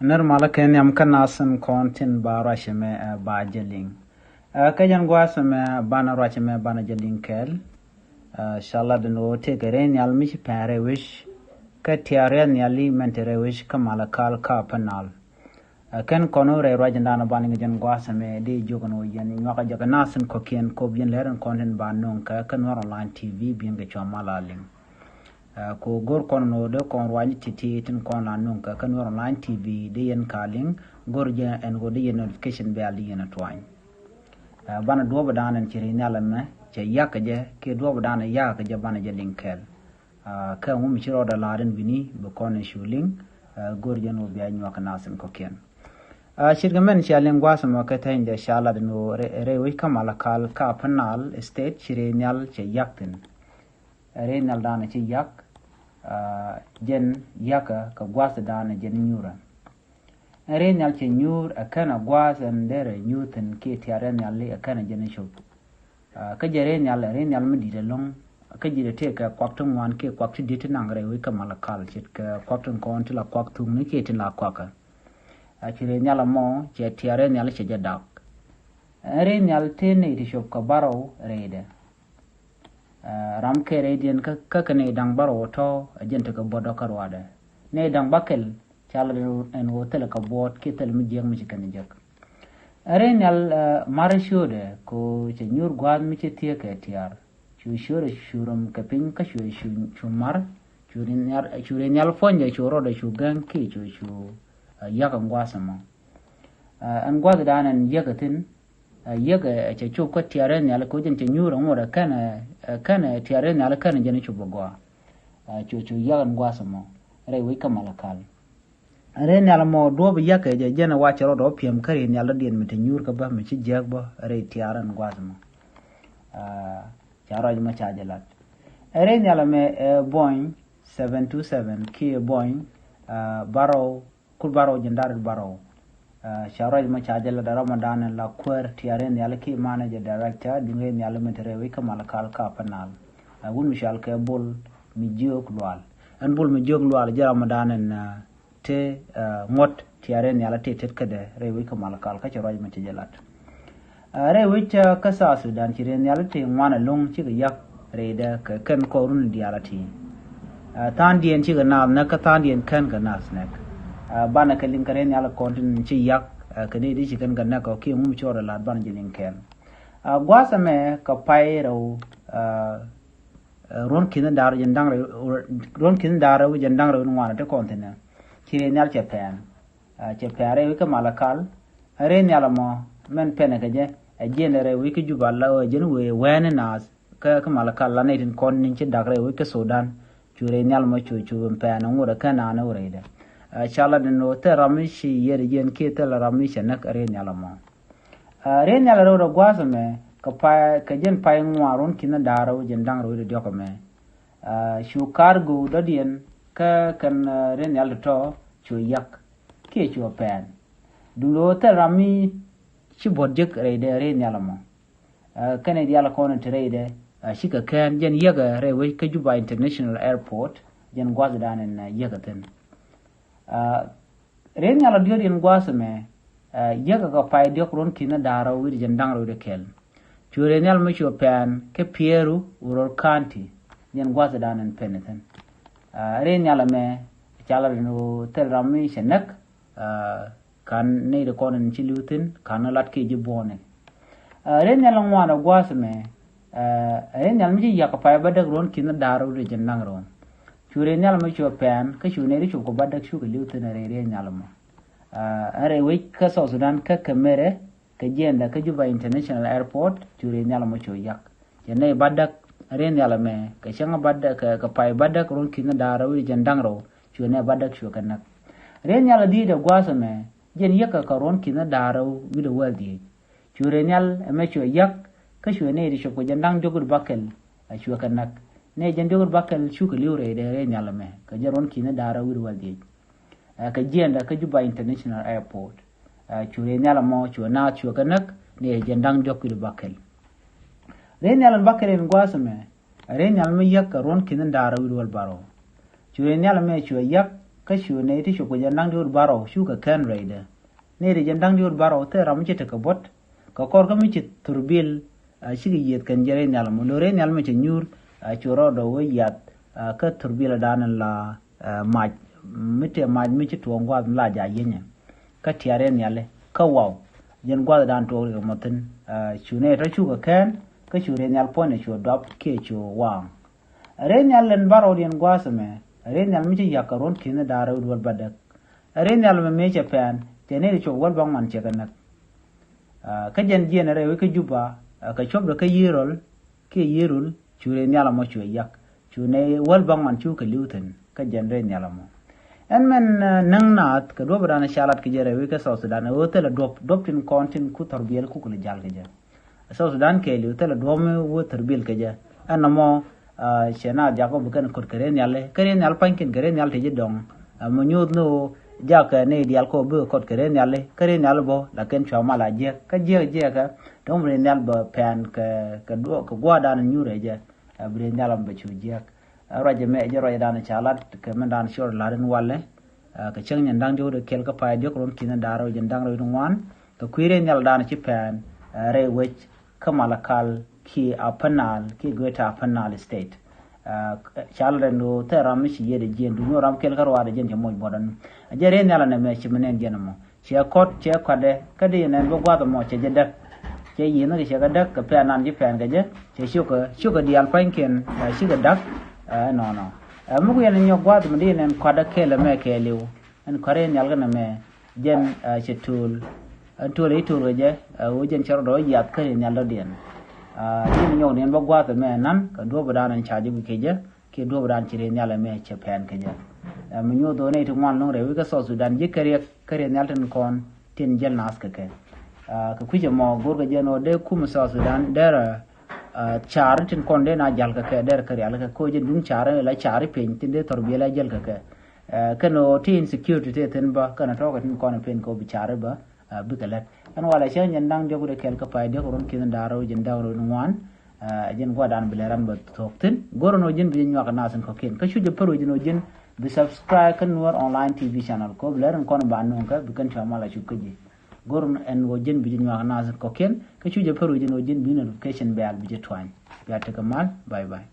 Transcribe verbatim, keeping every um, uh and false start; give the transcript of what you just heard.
Nir malä kɛ nhiam kä nasin kɔn tin ba ruacɛ mɛ, eh, ba jɛ liŋ. Eh, kä jɛn gua̱a̱th mɛ banɛ ruacɛ mɛ banɛ jɛ liŋ kɛɛl. Eh, ca lat ni ɣöö tëëkɛ rɛy nhial mi ci pɛn rɛy wec. Kä tiaar rɛy nhial i̱ mɛn te rɛy wec kä Malakal kä Upper Nile. Eh, kɛn kɔn wä rɛy ruac in da̱a̱n banɛ ŋi̱ jɛn gua̱a̱th mɛ di jiök ni ɣöö yɛn nyuakä jɛ kɛ nasin kɔ̱kiɛn kop yɛn lɛr in kɔn tin ba no̱o̱ŋ kɛ kä Nuɛr Online T V bi̱i̱n kɛ cua mal a liŋ. Ɛ, ku go̱r kɔn ni ɣöö dee kɔn ruac ni ti̱ti̱ tin kɔn la nuŋ kɛ kä Nuɛr Online T V dee yɛn ka liŋ, go̱r jɛ ɛn ɣöö dee yɛn notification bell dee yɛn a tuany. Ɛ, banɛ duɔ̱ɔ̱p dan ɛn ci rɛy nhial ɛmɛ cɛ yak kɛ jɛ kiɛ duɔ̱ɔ̱p dan ɛ yak kɛ jɛ banɛ jɛ liŋ kɛɛl. Ɛ, kä ŋu mi ci rɔɔdɛ la̱r in wi̱ni bi kɔn in cu liŋ, ɛ, go̱r jɛ ɛn ɣöö bia nyuak kɛ nasin kɔ̱kiɛn. Ɛ, ce̱tkɛ mɛn cia liŋ gua̱a̱th ɛmɔ kɛ tɛny dee ca lat ɛn ɣöö rɛy, rɛy wec kä Malakal kä Upper Nile State ci rɛy nhial cɛ yak thi̱n. Rɛy nhial danɛ ci yak, aa, jɛn yakä kɛ gua̱th danɛ jɛn nyuurä. Rɛy nhial cɛ nyuur ɛ kɛn ɛ gua̱th ɛn derɛ nyuur thi̱n kiɛ tiaar rɛy nhial li ɛ kɛn ɛ jɛn cop. Aa, kä jɛ rɛy nhial, rɛy nhial mi di̱t ɛlɔ̱ŋ, kä ji̱ dee tëëkɛ kuak ti ŋuan kiɛ kuak ti di̱t ti naŋ rɛy wec kä Malakal ce̱tkɛ kuak ti kɔn ti la kuak thuŋni kiɛ ti la kuakä. Aa, ci rɛy nhial ɛmɔ cɛ tiaar rɛy nhial cɛ jɛ dak. Ɛn rɛy nhial tëë nɛy ti cop kɛ bärɔw rɛydɛ. Aa, ram kɛ rɛydiɛn kä, kä kɛ nɛy da̱ŋ bärɔw tɔ̱ ɛ jɛn tekɛ buɔ̱t dɔ̱k kä ruaadɛ. Nɛy da̱ŋ bäkɛl ca lat ɛn ɣöö thilɛ kɛ buɔ̱ɔ̱t kiɛ thilɛ mi jiäk mi ci kɛn jek. Ɛn rɛy nhial, aa, ma̱r ciötdɛ kɛ ɣöö cɛ nyuur gua̱a̱th mi ci thiee kɛ tiaar. Cu ciötdɛ cu rom kɛ piny kä cu, cu, cu ma̱r. Cu rɛy nhial, cu rɛy nhial puɔ̱nydɛ cu rɔɔdɛ cu gäŋ kiɛ cu, cu, aa, yak ɛn gua̱a̱th ɛmɔ. Aa, ɛn gua̱a̱th dan ɛn yäk ɛ thi̱n, aa, yäk ɛ cɛ cop kä tiaar rɛy nhial kɛ ɣöö jɛn cɛ nyuur ɛ ŋot ɛ kɛn ɛ, ɛ kɛn ɛ tiaar rɛy nhial kɛn ɛ jɛn cop ɛ gɔaa. Aa, cu, cu yak ɛn gua̱a̱th ɛmɔ rɛy wec kä Malakal. Rɛy nhial ɛmɔ duɔ̱ɔ̱p yak ɛ jɛ jɛn ɛ wa cɛ rɔɔdɛ wä piɛm kä rɛy nhial dɔ̱diɛn mi te nyuur kä bä mi ci jiääk bä rɛy tiaar ɛn gua̱a̱th ɛmɔ. Aa, ca ruac mɔ ca jɛ lat. Ɛ rɛy nhial ɛmɛ ɛ Boeing seven two seven kiɛ Boeing, aa, bärɔw Kur bärɔw jɛn da̱r bärɔw. Aa, ca ruac mɔ ca jɛ lat ɛ ram ɔ danɛ la kuäär tiaar rɛy nhial kiɛ manager director duŋ rɛy nhial mi te rɛy wec kä Malakal kä Upper Nile. Aa, wut mi cɔal kɛ Bol mi jiök Lual. Ɛn Bol mi jiök Lual jɛ ram ɔ danɛ, aa, te, aa, ŋuɔ̱t tiaar rɛy nhial te tet kädɛ rɛy wec kä Malakal kä ca ruac mɔ ca jɛ lat. Aa, rɛy wec, aa, kä South Sudan ci rɛy nhial ti ŋuan ɛlɔ̱ŋ cikɛ yak rɛydɛ kɛ kɛn kɔr run diaal a ti. Aa, tha̱a̱ŋdiɛn cikɛ naath näk kä tha̱a̱ŋdiɛn kɛn kɛ naath näk. Aa, banɛ kɛ liŋ kɛ rɛy nhial kɔn tin ci yak, aa, kɛ ni di ci kɛn kɛ näk kɛ kiɛ ŋum cɔɔr ɛ la̱t banɛ jɛ liŋ kɛn. Aa, gua̱a̱th ɛmɛ kɛ pay rɛw, aa, aa, ruɔ̱n ki̱n da̱r jɛn da̱ŋ rɛw, ruɔ̱n ki̱n da̱r rɛw jɛn da̱ŋ rɛw ŋuan ti kɔn thi̱n. Ci rɛy nhial cɛ pɛn. Aa, cɛ pɛn rɛy wec kä Malakal. Rɛy nhial ɛmɔ mɛn pɛnɛ kɛ jɛ ɛ jiɛn rɛy wec kä Juba la ɣöö jɛn wëë wɛɛni naath kä, kä Malakal la nɛy tin kɔn ni̱n ci dak rɛy wec kä Sudan. Cu rɛy nhial ɛmɔ cu, cu pɛn ŋot ɛ kɛn naan ɛ wä rɛydɛ. Aa, ca la den ɣöö thil ram mi ci yiɛt ɛ jiɛn kiɛ thil ram mi cɛ näk rɛy nhial ɛmɔ. Aa, rɛy nhial rɛw rɛ gua̱a̱th ɛmɛ kɛ pay, kɛ jɛn pay ŋuan ruɔ̱n ki̱n da̱r rɛw jɛn da̱ŋ rɛw wi̱cdɛ diɔ̱k ɛmɛ. Aa, cu cargo dɔ̱diɛn kä kɛn, aa, rɛy nhial tɔ̱tɔ̱ cu yak kiɛ cu pɛn. Duŋdɛ ɣöö thil ram mi ci buɔ̱t jek rɛydɛ rɛy nhial ɛmɔ. Aa, kɛnɛ diaal kɔn te rɛydɛ, aa, cikɛ kɛn jɛn yäkɛ rɛy wec kä Juba International Airport jɛn gua̱thdan ɛn, aa, yäkɛ thi̱n. Aa, rɛy nhial a diɔ̱k in gua̱a̱th ɛmɛ, aa, yäkɛ kɛ pay diɔ̱k ruɔ̱n ki̱n da̱r rɛw wi̱cdɛ jɛn da̱ŋ rɛw wi̱cdɛ kɛl. Cu rɛy nhial mi cu pɛn kä Piɛɛru Uror County jɛn gua̱a̱thdan ɛn pɛn thi̱n. Aa, rɛy nhial ɛmɛ ca la den ɣöö thil ram mi cɛ näk, aa, ka̱n nɛy ti kɔn in ci li̱w thi̱n ka̱n lat kiɛ ji̱ buɔ̱ɔ̱ni. Aa, rɛy nhial ŋuan ɛ gua̱a̱th ɛmɛ, aa, rɛy nhial mi ci yak pay bädäk ruɔ̱n ki̱n da̱r rɛw wi̱cdɛ jɛn da̱ŋ rɛw. Cu rɛy nhial ɛmɔ cu pɛn kä cu nɛy ti cop kɛ bädäk cukɛ li̱w thi̱n rɛy rɛy nhial ɛmɔ. Aa, ɛn rɛy wec kä South Sudan kä Kemere kɛ jiɛɛndɛ kä Juba International Airport cu rɛy nhial ɛmɔ cu yak. Cɛ nɛy bädäk rɛy nhial ɛmɛ kɛ cäŋ bädäk kɛ, kɛ pay bädäk ruɔ̱n ki̱n da̱r rɛw wi̱cdɛ jɛn da̱ŋ rɛw cu nɛy bädäk cukɛ näk. Rɛy nhial dhiecdɛ gua̱a̱th ɛmɛ jɛn yäkɛ kɛ ruɔ̱n ki̱n da̱r rɛw wi̱cdɛ wäl dhiec. Cu rɛy nhial ɛmɛ cu yak kä cu nɛy ti cop kɛ jɛn da̱ŋ diɔ̱k wi̱cdɛ bäkɛl a cukɛ näk. Nɛy jɛn diɔ̱k wi̱cdɛ bäkɛl cukɛ li̱w rɛydɛ rɛy nhial ɛmɛ kɛ jɛn ruɔ̱n ki̱n da̱r rɛw wi̱cdɛ wäl dhiec. Aa, kɛ jiɛɛndɛ kä Juba International Airport. Aa, cu rɛy nhial ɛmɔ cu naath cukɛ näk nɛy jɛn da̱ŋ diɔ̱k wi̱cdɛ bäkɛl. Rɛy nhial ɛn bäkɛl in gua̱a̱th ɛmɛ, rɛy nhial mi yak kɛ ruɔ̱n ki̱n da̱r rɛw wi̱cdɛ wäl bärɔw. Cu rɛy nhial ɛmɛ cu yak Kä cu nɛy ti cu kui̱c ɛn da̱ŋ diwut bärɔw cukɛ kɛn rɛydɛ. Nɛy ti jɛn da̱ŋ diwut bärɔw thil ram mi ci tekɛ buɔ̱t. Kɛ kɔr kä mi ci thurbil, a, cikɛ yiëth kɛn jɛ rɛy nhial mɔ. Lo̱r rɛy nhial mɔ cɛ nyuur, a, cu rɔɔdɛ wee yiath, a, kä thurbil ɛ da̱a̱n in la, a, mac. Mi tëë mac mi ci tuɔɔŋ gua̱a̱th mi la ja̱ yinyɛ. Kä tia̱r rɛy nhiali kä waw. Jɛn gua̱a̱th ɛ da̱a̱n tuɔɔk rikɛ mɔ thi̱n, a, cu nɛy tɔ cukɛ kɛn, kä cu rɛy nhial puɔ̱nydɛ cu duap kiɛ cu waaŋ. Rɛy nhial ɛn bärɔw diɛn gua̱a̱th ɛmɛ, rɛy nhial mi ci ya̱k kɛ ruɔ̱n ki̱ni da̱ŋ rɛw duɔl bädäk. Rɛy nhial ɛmɛ mëë cɛ pɛn, cɛ nɛy ti cop wäl bäŋuan cɛ kɛ näk. A, kä jɛn jiɛn rɛy wec kä Juba, a, kɛ cuɔpdɛ kä yiëë rɔl, kiɛ yiëë rul, cu rɛy nhial ɛmɔ cuɛ yak. Cu nɛy wäl bäŋuan cukɛ li̱w thi̱n, kä jɛn rɛy nhial ɛmɔ. Ɛn mɛn, a, näŋ naath, kɛ duɔ̱p ɛ da̱a̱n ca lat kɛ jɛ rɛy wec kä South Sudan, ɛ ɣöö thilɛ duɔ̱p, duɔ̱p tin kɔn tin ku thurbil ku ku lɛ ja̱l kɛ jɛ. South Sudan kɛɛliw thilɛ duɔ̱ɔ̱p mi wä thurbil kɛ jɛ. Ɛn nɔmɔ, a, cɛ naath jakä bi kɛn kot kɛ rɛy nhiali. Kä rɛy nhial pa̱nykiɛn kɛ rɛy nhial ti ji̱ dɔ̱ŋ. A, mi nyuuth ni ɣöö jakä nɛy diaal kɔ bi kot kɛ rɛy nhiali. Kä rɛy nhial bä, lakin cua mal a jiäk. Kä jiäk jiäkä, dɔ̱ŋ bi rɛy nhial bä pɛn kɛ, kɛ duɔ-, kɛ gua̱a̱r dan nyuur ɛ jɛ. A, bi rɛy nhial bä cu jiäk. A, ruac ɛmɛ jɛ ruac dan ca lat kɛ min dan cor lat in walɛ. A, kɛ cäŋ nyɛn da̱ŋ diɔ̱k kɛl kä pay diɔ̱k ruɔ̱n ki̱n da̱ŋ rɛw jɛn da̱ŋ rɛw wi̱cdɛ ŋuan. Kɛ kui̱ rɛy nhial da̱a̱n ci pɛn, a, rɛy wec kä Malakal kiɛ Upper Nile kiɛ Greater Upper Nile State. A, ca lat ɛn ɣöö thil ram mi ci yiëëdɛ jiɛn duŋ ram kɛl kä ruaadɛ jiɛn cɛ moc buɔt ɛn. A jɛ rɛy nhial ɛn ɛmɛ ci mi nɛn jiɛn ɛmɔ. Cɛ kɔt, cɛ kɔtdɛ, kä di nɛn bä gua̱th ɛmɔ cɛ jɛ däk. Cɛ yi̱n kɛ cɛ kɛ däk, kɛ pɛn nan ci pɛn kɛ jɛ, cɛ cukɛ, cukɛ diaal pa̱nykiɛn, ɛ, cikɛ däk, ɛ, nɔnɔ. Ɛ, mi ku yɛn nyɔk gua̱th mi di nɛn kɔtdɛ kɛl ɛmɛ kɛɛliw, ɛn kɔt rɛy nhial kɛn ɛmɛ, jɛn, ɛ, cɛ to̱l. Ɛn to̱l i̱ to̱l kɛ jɛ, ɛ, ɣöö jɛn cɛ rɔ̱dɔ yiath kä rɛy nhial dɔ̱diɛn. Ɛ, di nyɔk nɛn bä gua̱th ɛmɛ nan, kɛ duɔ̱p dan ɛn ca jɛ wi̱c kɛ jɛ. Kiɛ duɔ̱ɔ̱p dan ci rɛy nhial ɛmɛ cɛ pɛn kɛ jɛ. Ɛ, mi nyuɔth ɣöö nɛy ti ŋuan lo̱ŋ rɛy wec kä South Sudan ji̱ kɛ riɛk kä rɛy nhial tin kɔn tin jäl naath kɛ kɛ. Ɛ, kɛ kui̱c ɛmɔ go̱rkɛ jɛ ɛn ɣöö dee kumɛ South Sudan derɛ, ɛ, car tin kɔn dee na jäl kɛ kɛ derɛ kɛ rial kɛ koc jɛ duŋ car la car piny tin dee thurbil a jäl kɛ kɛ. Ɛ, kɛn ɣöö ti insecurity ti thi̱n bä kɛn tɔ̱ kɛ tin kɔn piny kɛ ɣöö bi car bä. Ɛ, bikɛ lät. Ɛn walɛ cä nyɛn da̱ŋ diɔ̱k wi̱cdɛ kɛl kä pay diɔ̱k ruɔ̱n ki̱n da̱ŋ rɛw jɛn da̱ŋ rɛw wi̱cdɛ ŋuan. Ɛ, jɛn gua̱dan bi lɛ ran bä thuɔ̱k thi̱n. Go̱r ɛn ɣöö ji̱n bi jɛ nyuak ɛ nath in kɔ̱kiɛn. Kä cu jɛ pär ɣöö ji̱n ɣöö ji̱n bi subscribe kä Nuer Online T V channel. Kɛ ɣöö bi lɛ ran kɔn ba nööŋ kɛ bi kɛn cua mal a cup kä ji̱. Go̱r ɛn ɣöö ji̱n bi jɛ nyuak ɛ nath in kɔ̱kiɛn. Kä cu jɛ pär ɣöö ji̱n ɣöö ji̱n bi notification bell bi jɛ tuany. Bia tekɛ mal. Bye bye.